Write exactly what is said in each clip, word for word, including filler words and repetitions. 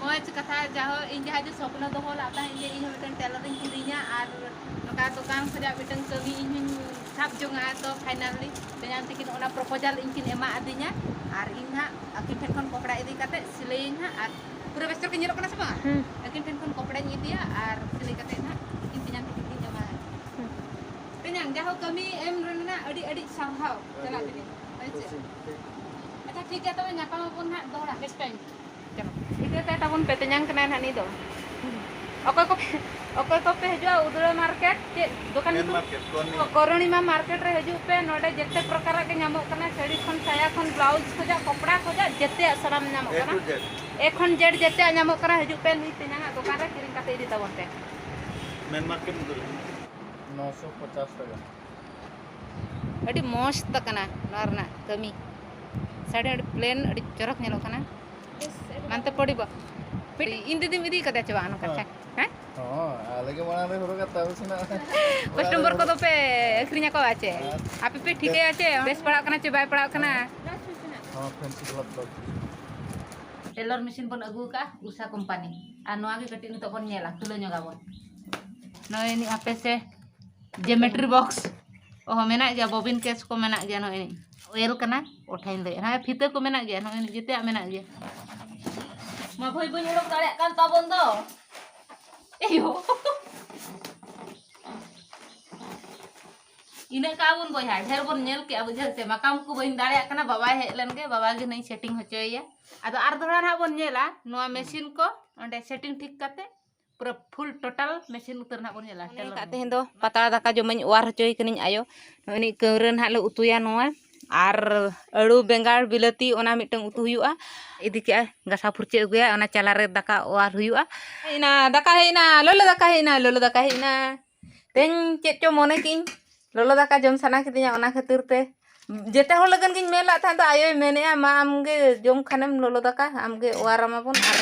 ᱢᱚᱡᱽ ᱠᱟᱛᱷᱟ, ᱡᱟᱦᱳ ᱤᱧ ᱡᱟᱦᱟᱸ ᱡᱮ ᱥᱚᱯᱱᱚ ᱫᱚᱦᱚ ᱞᱟᱜ ᱛᱟᱦᱮᱸᱫ ᱡᱮ ᱤᱧ ᱦᱚᱸ ᱢᱤᱫᱴᱮᱱ ᱴᱮᱞᱟᱨᱤᱧ ᱠᱤᱨᱤᱧᱟ ᱟᱨ ᱱᱚᱝᱠᱟ ᱫᱚᱠᱟᱱ ᱠᱷᱚᱱᱟᱜ ᱢᱤᱫᱴᱟᱝ ᱠᱟᱹᱢᱤ ᱤᱧ ᱦᱚᱸᱧ ᱥᱟᱵ ᱡᱚᱝᱟ, ᱛᱚ ᱯᱷᱟᱭᱱᱟᱞᱤ ᱛᱮᱧᱟᱝ ᱛᱟᱹᱠᱤᱱ ᱚᱱᱟ ᱯᱨᱚᱯᱳᱡᱟᱞ ᱤᱧ ᱠᱤᱱ ᱮᱢᱟ ᱟᱹᱫᱤᱧᱟ ᱟᱨ ᱤᱧ ᱦᱟᱸᱜ ᱟᱹᱠᱤᱱ ᱴᱷᱮᱱ ᱠᱷᱚᱱ ᱠᱚᱯᱲᱟ ᱤᱫᱤ ᱠᱟᱛᱮ ᱥᱤᱞᱟᱹᱭᱟᱹᱧ ᱦᱟᱸᱜ᱾ ᱟᱨ ᱯᱩᱨᱟᱹ ᱵᱮᱥ ᱪᱚᱨᱚᱠ ᱤᱧ ᱧᱮᱞᱚᱜ ᱠᱟᱱᱟ ᱥᱮ ᱵᱟᱝ? ᱦᱩᱸ᱾ ᱟᱹᱠᱤᱱ ᱴᱷᱮᱱ ᱠᱷᱚᱱ ᱠᱚᱯᱲᱟᱧ ᱤᱫᱤᱭᱟ ᱟᱨ ᱥᱤᱞᱟᱹᱭ ᱠᱟᱛᱮ ᱦᱟᱸᱜ ᱤᱧ ᱛᱮᱧᱟᱝ ᱛᱟᱹᱠᱤᱱ ᱠᱤᱱ ᱮᱢᱟ᱾ ᱦᱩᱸ᱾ ᱛᱮᱧᱟᱝ, ᱡᱟᱦᱳ ᱠᱟᱹᱢᱤ ᱮᱢ ᱨᱮᱱᱟᱜ ᱟᱹᱰᱤ ᱟᱹᱰᱤ ᱥᱟᱨᱦᱟᱣ ᱪᱟᱞᱟᱜ ᱛᱟᱹᱵᱤᱱ᱾ ᱦᱳᱭ ᱥᱮ? ᱟᱪᱪᱷᱟ, ᱴᱷᱤᱠ ᱜᱮᱭᱟ, ᱛᱚᱵᱮ ᱧᱟᱯᱟᱢ ᱟᱵᱚᱱ ᱦᱟᱸᱜ ᱫᱚᱦᱲᱟ next time᱾ ᱪᱚᱞᱚ, ᱴᱷᱤᱠᱟᱹ ᱛᱟᱭ ᱛᱟᱵᱚᱱ ᱯᱮ ᱛᱮᱧᱟᱝ ᱠᱟᱱᱟᱭ ᱱᱟᱦᱟᱜ ᱱᱩᱭ ᱫᱚ᱾ ᱚᱠᱚᱭ ᱠᱚᱯᱮ, ᱚᱠᱚᱭ ᱠᱚᱯᱮ ᱦᱤᱡᱩᱜᱼᱟ ᱩᱫᱽᱲᱟ ᱢᱟᱨᱠᱮᱴ? ᱪᱮᱫ ᱫᱚᱠᱟᱱ ᱢᱮᱱ ᱧᱩᱛᱩᱢ? ᱢᱟᱨᱠᱮᱴ, ᱠᱚᱨᱱᱤ᱾ ᱠᱚᱨᱚᱱᱤᱢᱟ ᱢᱟᱨᱠᱮᱴ ᱨᱮ ᱦᱤᱡᱩᱜ ᱯᱮ, ᱱᱚᱰᱮ ᱡᱮᱛᱮ ᱯᱨᱚᱠᱟᱨᱟᱜ ᱜᱮ ᱧᱟᱢᱚᱜ ᱠᱟᱱᱟ, ᱥᱟᱹᱲᱤ ᱠᱷᱚᱱ, ᱥᱟᱭᱟ ᱠᱷᱚᱱ, ᱵᱞᱟᱣᱩᱡᱽ ᱠᱷᱚᱱᱟᱜ, ᱠᱚᱯᱲᱟ ᱠᱷᱚᱱᱟᱜ ᱡᱮᱛᱮᱭᱟᱜ ᱥᱟᱱᱟᱢ ᱧᱟᱢᱚᱜ A ᱠᱟᱱᱟ᱾ To Z᱾ A ᱠᱷᱚᱱ Z ᱡᱮᱛᱮᱭᱟᱜ ᱧᱟᱢᱚᱜ ᱠᱟᱱᱟ, ᱦᱤᱡᱩᱜ ᱯᱮ ᱱᱩᱭ ᱛᱮᱧᱟᱝᱟᱜ ᱫᱚᱠᱟᱱ ᱨᱮ ᱠᱤᱨᱤᱧ ᱠᱟᱛᱮ ᱤᱫᱤ ᱛᱟᱵᱚᱱ ᱯᱮ᱾ ᱢᱮᱱ ᱢᱟᱨᱠᱮᱴ ᱢᱩᱫᱽ ᱨᱮ᱾ ᱱᱚᱥᱚ ᱯᱚᱪᱟᱥ ᱴᱟᱠᱟ᱾ ᱟᱹᱰᱤ ᱢᱚᱡᱽ ᱛᱟ ᱠᱟᱱᱟ ᱱᱚᱣᱟ ᱨᱮᱱᱟᱜ ᱠᱟᱹᱢᱤ᱾ ᱥᱟᱹᱲᱤ ᱟᱹᱰᱤ plain, ᱟᱹᱰᱤ ᱪᱚᱨᱚᱠ ᱧᱮᱞᱚᱜ ᱠᱟᱱᱟ᱾ ᱢᱟᱱᱛᱮ ᱯᱚᱲᱤᱵᱚ᱾ ᱯᱤᱴ-, ᱤᱧ ᱫᱤᱫᱤᱢ ᱤᱫᱤ ᱠᱟᱫᱮᱭᱟ ᱪᱮ ᱵᱟᱝ ᱱᱚᱝᱠᱟ? ᱦᱮᱸ᱾ ᱦᱮᱸ? ᱦᱚᱸ, ᱟᱞᱮ ᱜᱮ ᱢᱟᱲᱟᱝ ᱨᱮ ᱦᱚᱨᱚᱜᱟ, ᱛᱟᱨ ᱯᱚᱨᱮ ᱥᱮᱱᱟᱜ᱾ ᱠᱟᱥᱴᱚᱢᱟᱨ ᱠᱚᱫᱚ ᱯᱮ ᱟᱹᱠᱷᱨᱤᱧ ᱟᱠᱚᱣᱟ ᱪᱮ? ᱟᱨ ᱟᱯᱮ ᱯᱮ ᱴᱷᱤᱠᱟᱹᱭᱟ ᱪᱮ ᱵᱮᱥ ᱯᱟᱲᱟᱜ ᱠᱟᱱᱟ ᱪᱮ ᱵᱟᱭ ᱯᱟᱲᱟᱜ ᱠᱟᱱᱟ? ᱦᱚᱸ, ᱯᱷᱮᱱᱥᱤ ᱜᱞᱟᱵᱷ ᱫᱚ᱾ ᱴᱮᱞᱚᱨ ᱢᱮᱥᱤᱱ ᱵᱚᱱ ᱟᱹᱜᱩ ᱟᱠᱟᱫᱼᱟ ᱩᱥᱟ ᱠᱳᱢᱯᱟᱱᱤ᱾ ᱟᱨ ᱱᱚᱣᱟ ᱜᱮ ᱠᱟᱹᱴᱤᱡ ᱱᱤᱛᱚᱜ ᱵᱚᱱ ᱧᱮᱞᱟ, ᱛᱩᱞᱟᱹ ᱧᱚᱜᱟᱵᱚᱱ᱾ ᱱᱚᱜᱼᱚᱭ ᱱᱤᱡ ᱦᱟᱯᱮ ᱥᱮ, ᱡᱮᱢᱮᱴᱨᱤ ᱵᱚᱠᱥ᱾ ᱚ, ᱢᱮᱱᱟᱜ ᱜᱮᱭᱟ, ᱵᱚᱵᱤᱱ ᱠᱮᱥ ᱠᱚ ᱢᱮᱱᱟᱜ ᱜᱮᱭᱟ᱾ ᱱᱚᱜᱼᱚᱭ ᱱᱤᱡ ᱚᱭᱮᱞ ᱠᱟᱱᱟ, ᱚᱴᱷᱟᱧ ᱞᱟᱹᱭᱮᱫᱼᱟ᱾ ᱦᱮᱸ, ᱯᱷᱤᱛᱟᱹ ᱠᱚ ᱢᱮᱱᱟᱜ ᱜᱮᱭᱟ, ᱱᱚᱜᱼᱚᱭ ᱱᱤᱡ ᱡᱮᱛᱮᱭᱟᱜ ᱢᱮᱱᱟᱜ ᱜᱮᱭᱟ᱾ ᱢᱟ ᱵᱷᱟᱹᱭ, ᱵᱟᱹᱧ ᱚᱰᱚᱠ ᱫᱟᱲᱮᱭᱟᱜ ᱠᱟᱱ ᱛᱟᱵᱚᱱ ᱫᱚ᱾ ᱮᱭᱳ᱾ ᱤᱱᱟᱹᱜ ᱠᱟᱜ ᱵᱚᱱ ᱵᱚᱭᱦᱟ, ᱰᱷᱮᱨ ᱵᱚᱱ ᱧᱮᱞ ᱠᱮᱜᱼᱟ, ᱵᱩᱡᱷᱟᱹᱣ ᱥᱮ᱾ ᱢᱟᱠᱟᱢ ᱠᱚ ᱵᱟᱹᱧ ᱫᱟᱲᱮᱭᱟᱜ ᱠᱟᱱᱟ, ᱵᱟᱵᱟᱭ ᱦᱮᱡ ᱞᱮᱱ ᱜᱮ, ᱵᱟᱵᱟ ᱜᱮ ᱱᱟᱹᱧ ᱥᱮᱴᱤᱝ ᱦᱚᱪᱚᱭᱮᱭᱟ᱾ ᱟᱫᱚ ᱟᱨ ᱫᱚᱦᱲᱟ ᱱᱟᱦᱟᱜ ᱵᱚᱱ ᱧᱮᱞᱟ ᱱᱚᱣᱟ ᱢᱮᱥᱤᱱ ᱠᱚ, ᱚᱸᱰᱮ ᱥᱮᱴᱤᱝ ᱴᱷᱤᱠ ᱠᱟᱛᱮ ᱯᱩᱨᱟᱹ ᱯᱷᱩᱞ ᱴᱳᱴᱟᱞ ᱢᱮᱥᱤᱱ ᱩᱛᱟᱹᱨ ᱱᱟᱦᱟᱜ ᱵᱚᱱ ᱧᱮᱞᱟ᱾ ᱢᱚᱱᱮ ᱠᱟᱜ ᱛᱮᱦᱮᱧ ᱫᱚ ᱯᱟᱛᱲᱟ ᱫᱟᱠᱟ ᱡᱚᱢᱟᱹᱧ ᱚᱣᱟᱨ ᱦᱚᱪᱚᱭ ᱠᱟᱹᱱᱟᱹᱧ ᱟᱭᱳ᱾ ᱱᱚᱜᱼᱚᱭ ᱱᱤᱡ ᱠᱟᱹᱣᱨᱟᱹ ᱱᱟᱦᱟᱜ ᱞᱮ ᱩᱛᱩᱭᱟ ᱱᱚᱣᱟ, ᱟᱨ ᱟᱹᱲᱩ, ᱵᱮᱸᱜᱟᱲ, ᱵᱤᱞᱟᱹᱛᱤ, ᱚᱱᱟ ᱢᱤᱫᱴᱟᱝ ᱩᱛᱩ ᱦᱩᱭᱩᱜᱼᱟ᱾ ᱤᱫᱤ ᱠᱮᱜᱼᱟ, ᱜᱟᱥᱟᱣ ᱯᱷᱩᱨᱪᱟᱹ ᱟᱹᱜᱩᱭᱟ, ᱚᱱᱟ ᱪᱟᱞᱟ ᱨᱮ ᱫᱟᱠᱟ ᱚᱣᱟᱨ ᱦᱩᱭᱩᱜᱼᱟ᱾ ᱦᱮᱡ ᱮᱱᱟ, ᱫᱟᱠᱟ ᱦᱮᱡ ᱮᱱᱟ, ᱞᱚᱞᱚ ᱫᱟᱠᱟ ᱦᱮᱡ ᱮᱱᱟ, ᱞᱚᱞᱚ ᱫᱟᱠᱟ ᱦᱮᱡ ᱮᱱᱟ᱾ ᱛᱮᱦᱮᱧ ᱪᱮᱫ ᱪᱚ ᱢᱚᱱᱮ ᱠᱮᱜᱼᱤᱧ, ᱞᱚᱞᱚ ᱫᱟᱠᱟ ᱡᱚᱢ ᱥᱟᱱᱟ ᱠᱤᱫᱤᱧᱟ, ᱚᱱᱟ ᱠᱷᱟᱹᱛᱤᱨ ᱛᱮ ᱡᱮᱛᱮ ᱦᱚᱲ ᱞᱟᱹᱜᱤᱫ ᱜᱤᱧ ᱢᱮᱱ ᱞᱮᱫ ᱛᱟᱦᱮᱸᱫ ᱫᱚ, ᱟᱭᱳᱭ ᱢᱮᱱᱮᱜᱼᱟ, "ᱢᱟ ᱟᱢᱜᱮ ᱡᱚᱢ ᱠᱷᱟᱱᱮᱢ ᱞᱚᱞᱚ ᱫᱟᱠᱟ, ᱟᱢᱜᱮ ᱚᱣᱟᱨ ᱟᱢᱟᱵᱚᱱ ᱟᱨ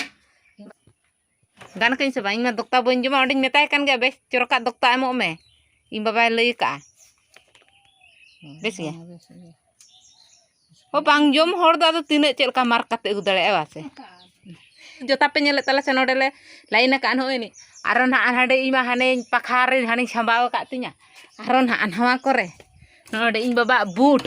ᱜᱟᱱ ᱠᱟᱹᱧ ᱥᱮ ᱵᱟᱝ? ᱤᱧ ᱢᱟ ᱫᱚᱠᱛᱟ ᱵᱟᱹᱧ ᱡᱚᱢᱟ, ᱚᱸᱰᱮᱧ ᱢᱮᱛᱟᱭ ᱠᱟᱱ ᱜᱮᱭᱟ, ᱵᱮᱥ ᱪᱚᱨᱚᱠᱟᱜ ᱫᱚᱠᱛᱟ ᱮᱢᱚᱜ ᱢᱮ, ᱤᱧ ᱵᱟᱵᱟᱭ ᱞᱟᱹᱭ ᱟᱠᱟᱜᱼᱟ᱾ ᱵᱮᱥ ᱜᱮ?" ᱦᱮᱸ, ᱵᱮᱥ ᱜᱮ᱾ ᱦᱚᱸ, ᱵᱟᱝ ᱡᱚᱢ ᱦᱚᱲ ᱫᱚ ᱟᱫᱚ ᱛᱤᱱᱟᱹᱜ ᱪᱮᱫ ᱞᱮᱠᱟ ᱢᱟᱨᱠ ᱠᱟᱛᱮ ᱟᱹᱜᱩ ᱫᱟᱲᱮᱭᱟᱜᱼᱟ, ᱵᱟᱝ ᱥᱮ? ᱡᱚᱛᱟ ᱯᱮ ᱧᱮᱞᱮᱫ ᱛᱟᱞᱮ ᱥᱮ, ᱱᱚᱰᱮ ᱞᱮ ᱞᱟᱭᱤᱱ ᱟᱠᱟᱫᱼᱟ ᱱᱚᱜᱼᱚᱭ ᱱᱤᱡ᱾ ᱟᱨᱚ ᱱᱟᱦᱟᱜ ᱦᱟᱸᱰᱮ ᱤᱧ ᱢᱟ ᱦᱟᱱᱮᱧ ᱯᱟᱠᱷᱟ ᱨᱮ ᱦᱟᱱᱮᱧ ᱥᱟᱢᱵᱟᱣ ᱟᱠᱟᱫ ᱛᱤᱧᱟ᱾ ᱟᱨᱚ ᱱᱟᱦᱟᱜ ᱱᱚᱣᱟ ᱠᱚᱨᱮ ᱱᱚᱰᱮ ᱤᱧ ᱵᱟᱵᱟᱣᱟᱜ ᱵᱩᱴ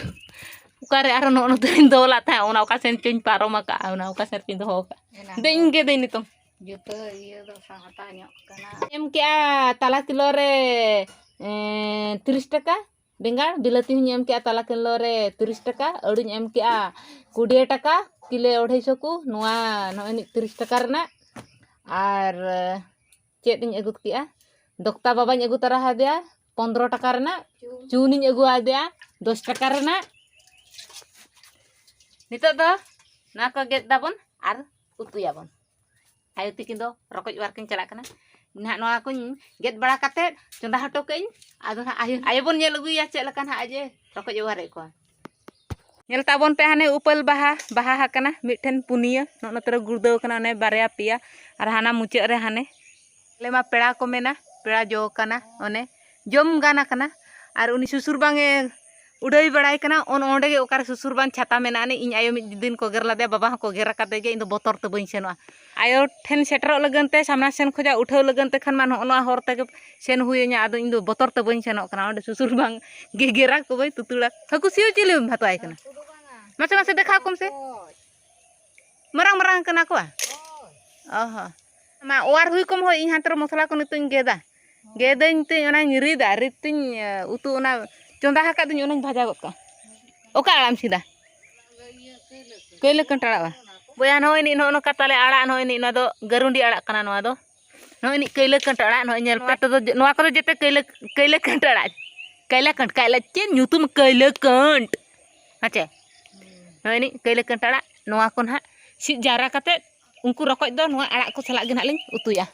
ᱚᱠᱟᱨᱮ ᱟᱨᱚ ᱱᱚᱜᱼᱚ ᱱᱚᱛᱮᱧ ᱫᱚᱦᱚ ᱞᱟᱜ ᱛᱟᱦᱮᱸᱫ, ᱚᱱᱟ ᱚᱠᱟ ᱥᱮᱱ ᱪᱚᱧ ᱯᱟᱨᱚᱢ ᱟᱠᱟᱫᱼᱟ, ᱚᱱᱟ ᱚᱠᱟ ᱥᱮᱱ ᱨᱮᱪᱚᱧ ᱫᱚᱦᱚ ᱟᱠᱟᱫᱼᱟ᱾ ᱫᱮ, ᱤᱧ ᱜᱮ ᱫᱟᱹᱧ ᱱᱤᱛᱚᱝ᱾ ᱡᱩᱛᱟᱹ ᱤᱭᱟᱹ ᱫᱚ ᱥᱟᱦᱛᱟ ᱧᱚᱜ ᱠᱟᱱᱟ᱾ ᱮᱢ ᱠᱮᱜᱼᱟ ᱛᱟᱞᱟ ᱠᱤᱞᱳ ᱨᱮ, ᱮᱸ, ᱛᱤᱨᱤᱥ ᱴᱟᱠᱟ᱾ ᱵᱮᱸᱜᱟᱲ ᱵᱤᱞᱟᱹᱛᱤ ᱦᱚᱸᱧ ᱮᱢ ᱠᱮᱜᱼᱟ ᱛᱟᱞᱟ ᱠᱤᱞᱳ ᱨᱮ ᱛᱤᱨᱤᱥ ᱴᱟᱠᱟ᱾ ᱟᱹᱲᱩᱧ ᱮᱢ ᱠᱮᱜᱼᱟ ᱠᱩᱲᱤᱭᱟᱹ ᱴᱟᱠᱟ, ᱠᱤᱞᱳ ᱚᱲᱟᱭᱥᱚ ᱠᱚ᱾ ᱱᱚᱣᱟ ᱱᱚᱜᱼᱚᱭ ᱱᱤᱡ ᱛᱤᱨᱤᱥ ᱴᱟᱠᱟ ᱨᱮᱱᱟᱜ᱾ ᱟᱨ ᱪᱮᱫ ᱤᱧ ᱟᱹᱜᱩ ᱠᱮᱜᱼᱟ, ᱫᱚᱠᱛᱟ ᱵᱟᱵᱟᱧ ᱟᱹᱜᱩ ᱛᱟᱨᱟ ᱟᱫᱮᱭᱟ ᱯᱚᱱᱫᱽᱨᱚ ᱴᱟᱠᱟ ᱨᱮᱱᱟᱜ᱾ ᱪᱩᱱᱤᱧ ᱟᱹᱜᱩ ᱟᱫᱮᱭᱟ ᱫᱚᱥ ᱴᱟᱠᱟ ᱨᱮᱱᱟᱜ᱾ ᱱᱤᱛᱚᱜ ᱫᱚ ᱱᱚᱣᱟ ᱠᱚ ᱜᱮᱫ ᱫᱟᱵᱚᱱ ᱟᱨ ᱩᱛᱩᱭᱟᱵᱚᱱ᱾ ᱟᱭᱳ ᱛᱤᱠᱤᱱ ᱫᱚ ᱨᱚᱠᱚᱡ ᱚᱣᱟᱨ ᱠᱤᱱ ᱪᱟᱞᱟᱜ ᱠᱟᱱᱟ᱾ ᱱᱟᱦᱟᱜ ᱱᱚᱣᱟ ᱠᱚᱧ ᱜᱮᱫ ᱵᱟᱲᱟ ᱠᱟᱛᱮᱫ ᱪᱚᱸᱫᱟ ᱦᱚᱴᱚ ᱠᱟᱜ ᱟᱹᱧ᱾ ᱟᱫᱚ ᱱᱟᱦᱟᱜ ᱟᱭᱳ, ᱟᱭᱳ ᱵᱚᱱ ᱧᱮᱞ ᱟᱹᱜᱩᱭᱟ ᱪᱮᱫ ᱞᱮᱠᱟ ᱱᱟᱦᱟᱜ ᱟᱡ ᱮ ᱨᱚᱠᱚᱡ ᱚᱣᱟᱨᱮᱫ ᱠᱚᱣᱟ᱾ ᱧᱮᱞ ᱛᱟᱵᱚᱱ ᱯᱮ, ᱦᱟᱱᱮ ᱩᱯᱟᱹᱞ ᱵᱟᱦᱟ, ᱵᱟᱦᱟ ᱟᱠᱟᱱᱟ ᱢᱤᱫᱴᱷᱮᱱ ᱯᱩᱱᱭᱟᱹ, ᱱᱚᱜᱼᱚ ᱱᱚᱛᱮ ᱨᱮ ᱜᱩᱲᱫᱟᱹᱣ ᱟᱠᱟᱱᱟ ᱚᱱᱮ ᱵᱟᱨᱭᱟ ᱯᱮᱭᱟ, ᱟᱨ ᱦᱟᱱᱟ ᱢᱩᱪᱟᱹᱫ ᱨᱮ ᱦᱟᱱᱮ, ᱟᱞᱮ ᱢᱟ ᱯᱮᱲᱟ ᱠᱚ ᱢᱮᱱᱟ, ᱯᱮᱲᱟ ᱡᱚ ᱠᱟᱱᱟ, ᱚᱱᱮ ᱡᱚᱢ ᱜᱟᱱ ᱟᱠᱟᱱᱟ᱾ ᱟᱨ ᱩᱱᱤ ᱥᱩᱥᱩᱨ ᱵᱟᱝ ᱮ ᱩᱰᱟᱹᱭ ᱵᱟᱲᱟᱭ ᱠᱟᱱᱟ, ᱚᱱ ᱚᱸᱰᱮ ᱜᱮ ᱚᱠᱟᱨᱮ ᱥᱩᱥᱩᱨ ᱵᱟᱝ ᱪᱷᱟᱛᱟ ᱢᱮᱱᱟᱜᱼᱟ, ᱤᱧ ᱟᱭᱳ ᱢᱤᱫ ᱫᱤᱱ ᱠᱚ ᱜᱮᱨ ᱞᱮᱫᱮᱭᱟ, ᱵᱟᱵᱟ ᱦᱚᱸᱠᱚ ᱜᱮᱨ ᱟᱠᱟᱫᱮ ᱜᱮᱭᱟ, ᱤᱧ ᱫᱚ ᱵᱚᱛᱚᱨ ᱛᱮ ᱵᱟᱹᱧ ᱥᱮᱱᱚᱜᱼᱟ᱾ ᱟᱭᱳ ᱴᱷᱮᱱ ᱥᱮᱴᱮᱨᱚᱜ ᱞᱟᱹᱜᱤᱫ ᱛᱮ, ᱥᱟᱢᱱᱟ ᱥᱮᱱ ᱠᱷᱚᱱᱟᱜ ᱩᱴᱷᱟᱹᱣ ᱞᱟᱹᱜᱤᱫ ᱛᱮ ᱠᱷᱟᱱ ᱢᱟ ᱱᱚᱜᱼᱚ ᱱᱚᱣᱟ ᱦᱚᱨ ᱛᱮᱜᱮ ᱥᱮᱱ ᱦᱩᱭ ᱟᱹᱧᱟ, ᱟᱫᱚ ᱤᱧ ᱫᱚ ᱵᱚᱛᱚᱨ ᱛᱮ ᱵᱟᱹᱧ ᱥᱮᱱᱚᱜ ᱠᱟᱱᱟ᱾ ᱚᱸᱰᱮ ᱥᱩᱥᱩᱨ ᱵᱟᱝ ᱜᱮᱜᱮᱨᱟ ᱠᱚ, ᱵᱟᱹᱧ ᱛᱩᱛᱩᱲᱟ᱾ ᱦᱟᱹᱠᱩ ᱥᱤᱭᱳ ᱪᱤᱞᱤᱢ ᱦᱟᱛᱟᱣᱟᱭ ᱠᱟᱱᱟ? ᱢᱟᱥᱮ ᱢᱟᱥᱮ ᱫᱮᱠᱷᱟᱣ ᱠᱚᱢ ᱥᱮ᱾ ᱢᱟᱨᱟᱝ ᱢᱟᱨᱟᱝ ᱠᱟᱱᱟ ᱠᱚ? ᱚ ᱦᱚᱸ᱾ ᱢᱟ ᱚᱣᱟᱨ ᱦᱩᱭ ᱠᱚᱢ ᱦᱳᱭ, ᱤᱧ ᱦᱟᱱᱛᱮ ᱨᱮ ᱢᱚᱥᱞᱟ ᱠᱚ ᱱᱤᱛᱚᱜ ᱤᱧ ᱜᱮᱫᱟ᱾ ᱜᱮᱫᱟᱹᱧ ᱛᱤᱧ, ᱚᱱᱟᱧ ᱨᱤᱫᱟ, ᱨᱤᱫ ᱛᱤᱧ, ᱮ, ᱩᱛᱩ ᱚᱱᱟ ᱪᱚᱸᱫᱟ ᱟᱠᱟᱫ ᱫᱩᱧ, ᱚᱱᱟᱧ ᱵᱷᱟᱡᱟ ᱜᱚᱫ ᱠᱟᱜᱼᱟ᱾ ᱚᱠᱟ ᱟᱲᱟᱜ ᱮᱢ ᱥᱤᱫᱟ? ᱠᱟᱹᱭᱞᱟᱹ ᱠᱟᱹᱱᱴ ᱟᱲᱟᱜ ᱵᱟ? ᱵᱚᱭᱦᱟ, ᱱᱚᱜᱼᱚᱭ ᱱᱤᱡ ᱱᱚᱜᱼᱚ ᱱᱚᱝᱠᱟ ᱛᱟᱞᱮ ᱟᱲᱟᱜ, ᱱᱚᱜᱼᱚᱭ ᱱᱤᱡ ᱱᱚᱣᱟ ᱫᱚ ᱜᱟᱹᱨᱩᱱᱰᱤ ᱟᱲᱟᱜ ᱠᱟᱱᱟ ᱱᱚᱣᱟ ᱫᱚ᱾ ᱱᱚᱜᱼᱚᱭ ᱱᱤᱡ ᱠᱟᱹᱭᱞᱟᱹ ᱠᱟᱹᱱᱴ ᱟᱲᱟᱜ, ᱱᱚᱜᱼᱚᱭ ᱧᱮᱞ ᱯᱮ᱾ ᱱᱚᱣᱟ ᱠᱚᱫᱚ ᱡᱮ-, ᱱᱚᱣᱟ ᱠᱚᱫᱚ ᱡᱮᱛᱮ ᱠᱟᱹᱭᱞᱟᱹ, ᱠᱟᱹᱭᱞᱟᱹ ᱠᱟᱹᱱᱴ ᱟᱲᱟᱜ᱾ ᱠᱟᱹᱭᱞᱟᱹ ᱠᱟᱹᱱᱴ, ᱠᱟᱹᱭᱞᱟᱹ ᱪᱮᱫ ᱧᱩᱛᱩᱢ ᱠᱟᱹᱭᱞᱟᱹ ᱠᱟᱹᱱᱴ? ᱦᱮᱸ ᱪᱮ? ᱱᱚᱜᱼᱚᱭ ᱱᱤᱡ ᱠᱟᱹᱭᱞᱟᱹ ᱠᱟᱹᱱᱴ ᱟᱲᱟᱜ, ᱱᱚᱣᱟ ᱠᱚ ᱱᱟᱦᱟᱜ ᱥᱤᱫ ᱡᱟᱣᱨᱟ ᱠᱟᱛᱮᱫ ᱩᱱᱠᱩ ᱨᱚᱠᱚᱡ ᱫᱚ ᱱᱚᱣᱟ ᱟᱲᱟᱜ ᱠᱚ ᱥᱟᱞᱟᱜ ᱜᱮ ᱱᱟᱦᱟᱜ ᱞᱤᱧ ᱩᱛᱩᱭᱟ᱾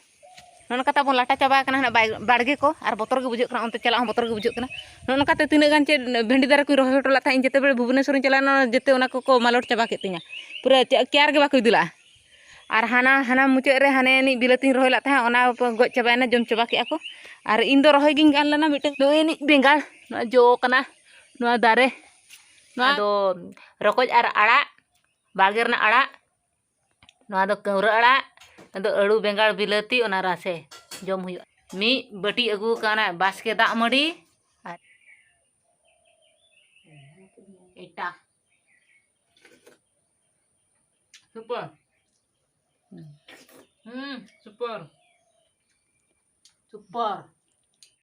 ᱱᱚᱜᱼᱚ ᱱᱚᱝᱠᱟ ᱛᱟᱵᱚᱱ ᱞᱟᱴᱟ ᱪᱟᱵᱟ ᱟᱠᱟᱱᱟ ᱱᱟᱦᱟᱜ ᱵᱟᱭ-, ᱵᱟᱲᱜᱮ ᱠᱚ, ᱟᱨ ᱵᱚᱛᱚᱨ ᱜᱮ ᱵᱩᱡᱷᱟᱹᱜ ᱠᱟᱱᱟ, ᱚᱱᱛᱮ ᱪᱟᱞᱟᱜ ᱦᱚᱸ ᱵᱚᱛᱚᱨ ᱜᱮ ᱵᱩᱡᱷᱟᱹᱜ ᱠᱟᱱᱟ᱾ ᱱᱚᱜᱼᱚ ᱱᱚᱝᱠᱟᱛᱮ ᱛᱤᱱᱟᱹᱜ ᱜᱟᱱ ᱪᱮᱫ ᱵᱷᱮᱱᱰᱤ ᱫᱟᱨᱮ ᱠᱚᱧ ᱨᱚᱦᱚᱭ ᱦᱚᱴᱚ ᱞᱮᱫ ᱛᱟᱦᱮᱸᱫ, ᱤᱧ ᱡᱮᱛᱮ ᱵᱮᱲᱮ ᱵᱷᱩᱵᱽᱱᱮᱥᱚᱨᱤᱧ ᱪᱟᱞᱟᱣ ᱞᱮᱱᱟ, ᱡᱮᱛᱮ ᱚᱱᱟ ᱠᱚᱠᱚ ᱢᱟᱞᱚᱴ ᱪᱟᱵᱟ ᱠᱮᱫ ᱛᱤᱧᱟ, ᱯᱩᱨᱟᱹ ᱪᱮᱫ ᱠᱮᱭᱟᱨ ᱜᱮ ᱵᱟᱠᱚ ᱤᱫᱤ ᱞᱟᱜᱼᱟ᱾ ᱟᱨ ᱦᱟᱱᱟ, ᱦᱟᱱᱟ ᱢᱩᱪᱟᱹᱫ ᱨᱮ ᱦᱟᱱᱮ ᱟᱹᱱᱤᱡ ᱵᱤᱞᱟᱹᱛᱤᱧ ᱨᱚᱦᱚᱭ ᱞᱮᱫ ᱛᱟᱦᱮᱸᱫ, ᱚᱱᱟ ᱠᱚ ᱜᱚᱡ ᱪᱟᱵᱟᱭᱮᱱᱟ, ᱡᱚᱢ ᱪᱟᱵᱟ ᱠᱮᱫᱼᱟ ᱠᱚ᱾ ᱟᱨ ᱤᱧ ᱫᱚ ᱨᱚᱦᱚᱭ ᱜᱤᱧ ᱜᱟᱱ ᱞᱮᱱᱟ ᱢᱤᱫᱴᱟᱝ᱾ ᱱᱚᱜᱼᱚᱭ ᱟᱹᱱᱤᱡ ᱵᱮᱸᱜᱟᱲ, ᱱᱚᱣᱟ ᱡᱚ ᱠᱟᱱᱟ, ᱱᱚᱣᱟ ᱫᱟᱨᱮ᱾ ᱱᱚᱣᱟ ᱫᱚ ᱨᱚᱠᱚᱡ ᱟᱨ ᱟᱲᱟᱜ, ᱵᱟᱲᱜᱮ ᱨᱮᱱᱟᱜ ᱟᱲᱟᱜ᱾ ᱱᱚᱣᱟ ᱫᱚ ᱠᱟᱹᱣᱨᱟᱹ ᱟᱲᱟᱜ, ᱱᱚᱣᱟ ᱫᱚ ᱟᱹᱲᱩ, ᱵᱮᱸᱜᱟᱲ, ᱵᱤᱞᱟᱹᱛᱤ, ᱚᱱᱟ ᱨᱟᱥᱮ ᱡᱚᱢ ᱦᱩᱭᱩᱜᱼᱟ᱾ ᱢᱤᱫ ᱵᱟᱹᱴᱤ ᱟᱹᱜᱩ ᱟᱠᱟᱱᱟ ᱵᱟᱥᱠᱮ ᱫᱟᱜ ᱢᱟᱹᱰᱤ ᱟᱨ ᱮᱴᱟ᱾ ᱥᱩᱯᱟᱨ᱾ ᱦᱩᱸ, ᱥᱩᱯᱟᱨ᱾ ᱥᱩᱯᱟᱨ᱾